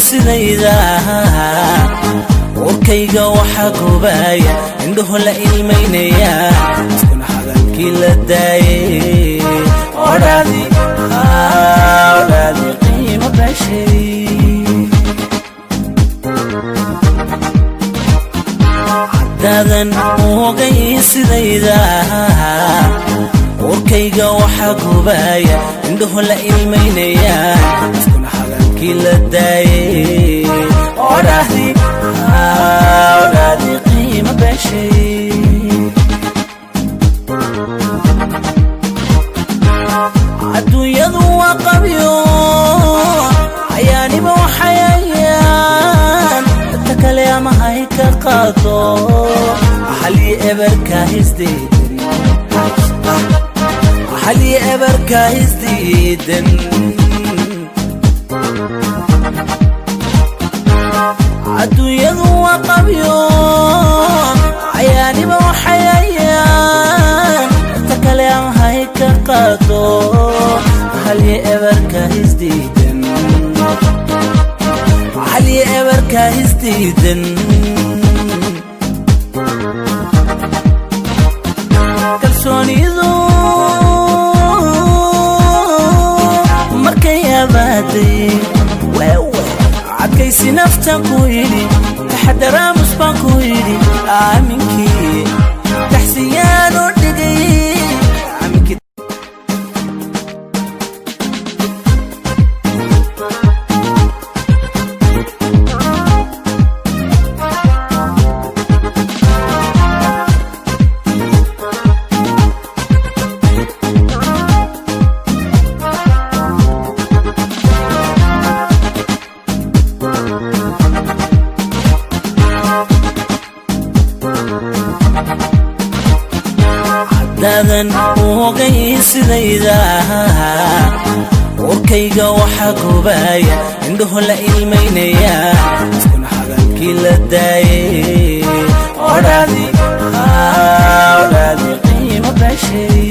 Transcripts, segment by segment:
Sidayda warkayga waxaa gubaya, indhuhu la ilmaynaya, iskuna hadalkii la daayay. Odhaadi odhaadi qiimo bashay. Haddaadan ogay sidayda, warkayga waxaa gubaya, indhuhu la ilmaynaya, iskuna hadalkii la daayay. Odhaahdi odhaadi qiimo bashay. Adduunyadu waa qabyo, cayaaniba waxayayaan dadka kale ama hay ka qaado. Xalii eberka hisdiidan, xalii eberka hisdiidan. Adduunyadu waa qabyo, cayaaniba waxayayaan dadka kale ama hay ka qaado. Xalii eberka hisdiidan, xalii eberka hisdiidan. Kalsoonidu markay abaaday, wewe cadkaysi naftan ku yidhi, taxadaraamus baan ku yidhi, aaminkii taxsiyaanu dhigay aaminkii. Haddaadan ogay sidayda, warkayga waxaa gubaya, indhuhu la ilmaynaya, iskuna hadalkii la daayay. Odhaadi odhaadi qiimo bashay.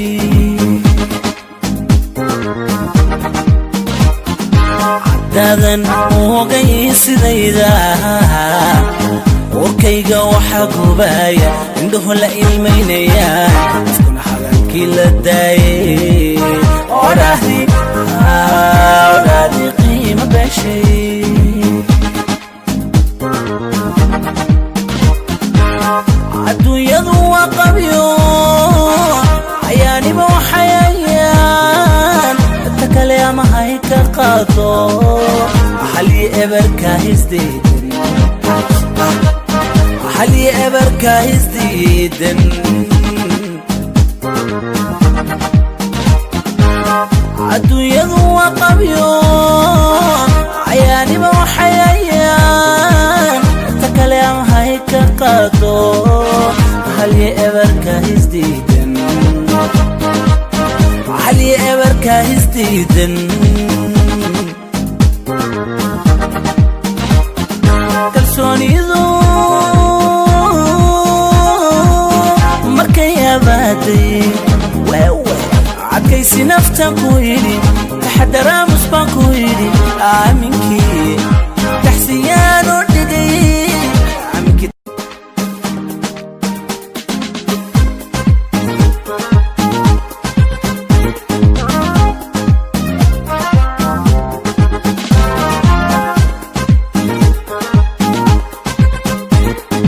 Haddaadan ogay sidayda, warkayga waxaa gubaya, indhuhu la ilmaynaya, iskuna hadalkii la daayay. Odhaahdi odhaadi qiimo bashay. Adduunyadu waa qabyo, cayaaniba waxayayaan dadka kale ama hay ka qaado. Xalii eberka hisdiidan, xalii eberka hisdiidan. Adduunyadu waa qabyo, cayaaniba waxayayaan dadka kale ama hay ka qaado. Xalii eberka hisdiidan, xalii eberka hisdiidan. Kalsoonidu markay abaaday, wewe cadkaysi naftan ku yidhi, taxadaraamus baan ku yidhi, aaminkii taxsiyaanu